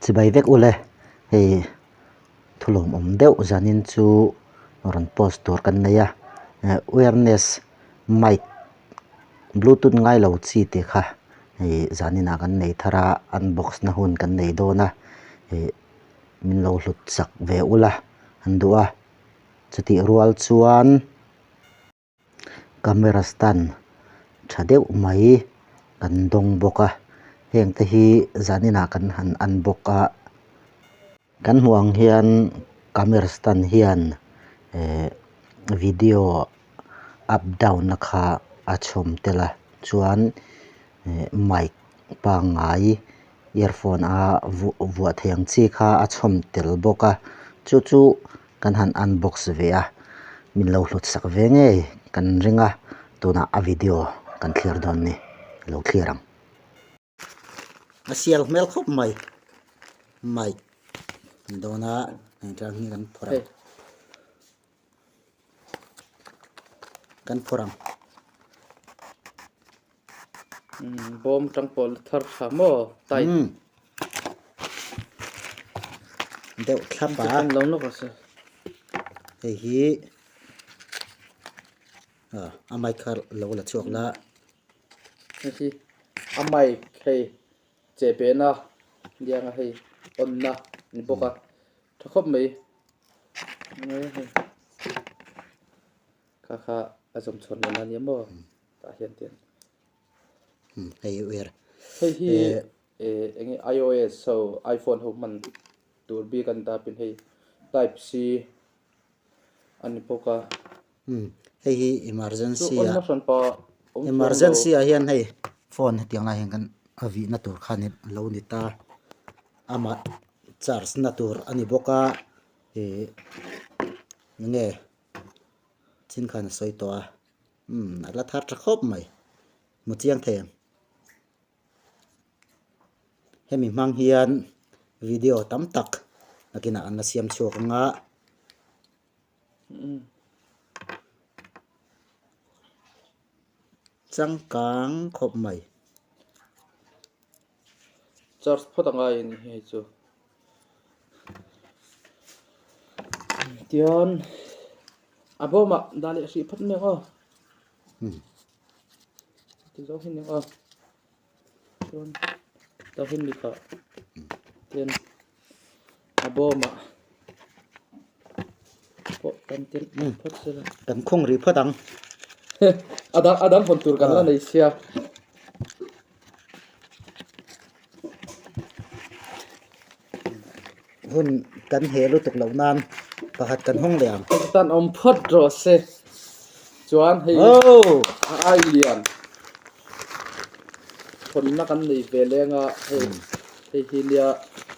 Chibai vek ule hei thulawmawm deuh zanin chu rawn post tur kan nei a wireless mic bluetooth ngai lo chi tih kha hei zaninah kan nei thar a unbox na hun kan nei dawn a ih min lo hlut chak ve ula an duh a chutih rual chuan. Camera stand tha deuh mai kan dawng bawk a heng te hi zaninah kan han en bawk a kan hmuh ang hian camera stand hian ehh video up down na kha a chhawm tel a chuan ehh mic pangngai earphone a vuah theih ang chi kha a chhawm tel bawk a chu chu. Kan han unbox ve a, min lo hlut sak ve ngei kan ring a, tunah a video kan thlir dawn ni, lo thlir ang. A sial hmel khawp mai, mic kan dawn a, heng tang hi kan phawrh ang, kan phawrh ang. Bawm tang pawl thar tha maw tight. Deuh thlap a. Kan lo lawk a se. Hei hi a mic kha lo la chhuak la. Hei hi a mic hei che pehna lianga hei on na ni bawk a tha khawp mai. Kha kha a zawm chhuan leh na nia maw tah hian tian. Hei wer. Hei hi eng nge iOS ho iPhone ho hman tur bik an ta pin hei type C a ni bawk a. Hei hi emergency a emergency ah hian hei phone hetiang lai hian kan a vihna tur kha ni lo ni ta amah charge na tur a ni bawk a ih eng nge. Chin khan a sawi tawh a, umm a la thar tha khawp mai, hmu chiang thei ang. Hemi hmang hian video tam tak nakinah an la siam chhuak ang a. Changkang khawp mai. Charge phawt a ngai a ni hei chu. Tichuan a bawmah dah leh hrih phawt mai ang aw. Ti zawng hi nia aw. Chuan tah hian mi kha tian a bawmah pawh kan tirh phawt sela. Kan khawng rih phawt ang. A dang a dang hawn tur kan la nei sia. Hun kan heh lutuk loh nan pakhat kan hawng leh ang. Tan awm phawt rawh se. Chuan hei a ai lian hawnna kan nei ve leng a hei hei hi nia.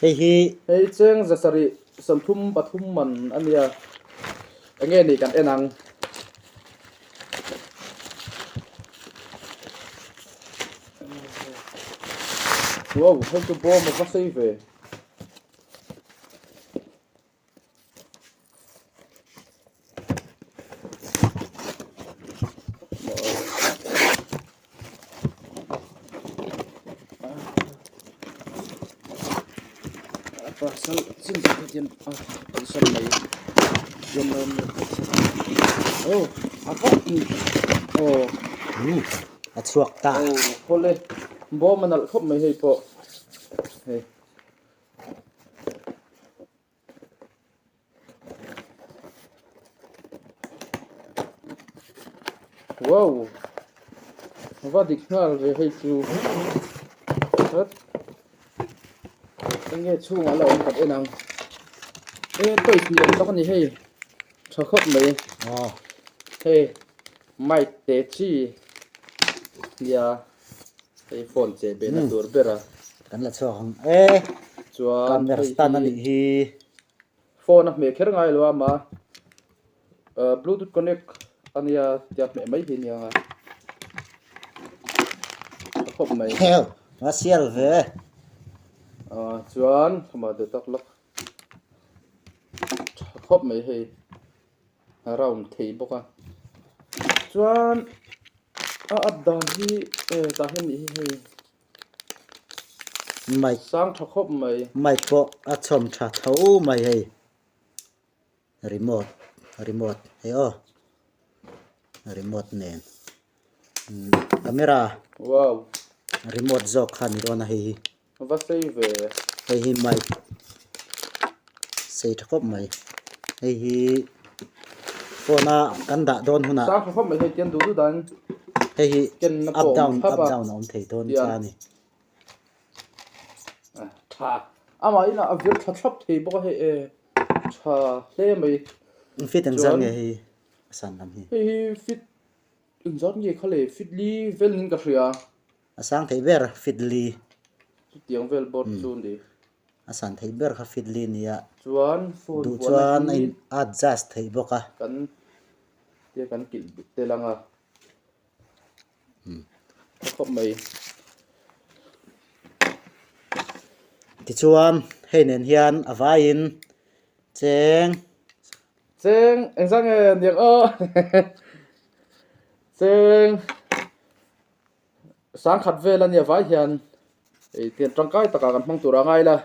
Hei hi. Hei cheng zasarih 33 man a nia. Enge ni kan en ang. Wow, hei chu bawm a va sei ve. Parcel chin tak hi hian a awlsam mai hian a awm aw a vak aw a chhuak ta aw khawle bawm a nalh khawp mai hei pawh hei. Wow! Va dik nghal ve hei chu. Hat. Enge chhungah la awm tak en ang. E toys ni awm tak a ni hei. Tha khawp mai. Aw. Hei mic te chi nia hei phone che be na tur ber a. Kan la chhuak ang e. Chuan Camera stand a nih hi. Phone a hmeh kher ngai lo a ma bluetooth connect a nia tia hmeh mai hi nia a tha khawp mai. Hel a sial ve. Chuan khama deuh tak lawk tha khawp mai hei a round thei bawk a chuan a up dan hi tah hian nih hi hei. Mic. Sang tha khawp mai. Mic pawh a chhawm tha tho mai hei. Remote remote hei aw remote nen camera wow remote zawk kha ni dawn a hei hi. Va sei ve. Hei hi mic sei tha khawp mai. Hei hi phone a kan dah dawn hunah. Sang tha khawp mai hei tian duh duh dan. Hei hi up down up down a awm thei dawn cha a ni. Tha amah inah a vir tha thlap thei bawk a hei e tha hle mai. Fit engzat nge hei a san lam hi? Hei hi fit engzat nge kha le fit li vel niin ka hria. A sang thei ber fit li. Chutiang vel board chu ni. A san thei ber kha fit li nia. Chuan phone Duh chuan a in adjust theih bawk a. Kan tia kan kilh tel ang a. Tha khawp mai. Tichuan hei nen hian a vaiin cheng. Cheng engzah nge niang aw cheng sangkhat vel a nia vai hian ei tian tangkai takah kan hmang tur a ngai la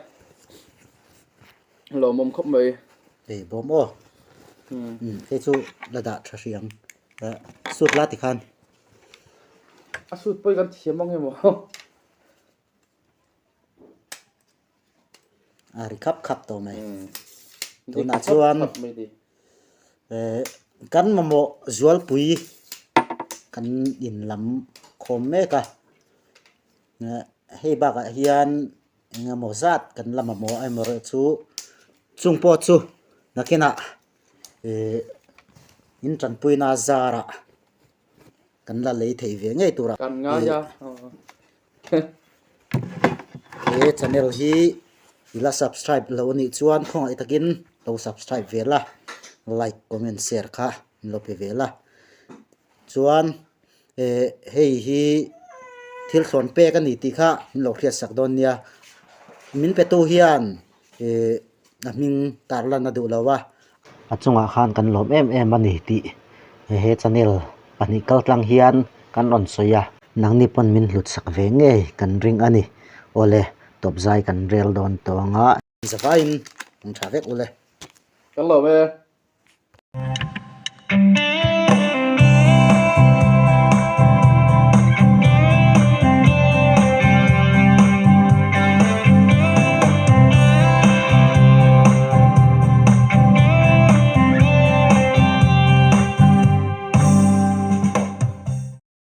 lawmawm khawp mai. Ei bawm aw hei chu la dah tha hriang sut la tikhan. A sut pawh hi kan thiam ang emaw. A ri khap khap tawh mai. Tunah chuan kan mamawh zualpui kan in lam khawm mek a. Hei bakah hian eng emaw zat kan la mamawh emaw erawh chu chung pawh chu nakinah in tanpuina zarah Kan la lei thei ve ngei tur a. Kan ngai a. He channel hi i la subscribe lo anih chuan khawngaih takin lo subscribe ve la, like comment share kha min lo pe ve la. Chuan eh hei hi thil thlawn pek a ni tih kha min lo hriat sak dawn nia. Min petu hian eh a hming tarlan a duh lo a. A chungah khan kan lawm em em a ni tih he channel pahnih kal tlang hian kan rawn sawi a. Nangni pawn min hlut sak ve ngei kan ring a ni. Awle, tawp zai kan rel dawn tawng a. Zavaiin an tha vek ule. Kan lawm e.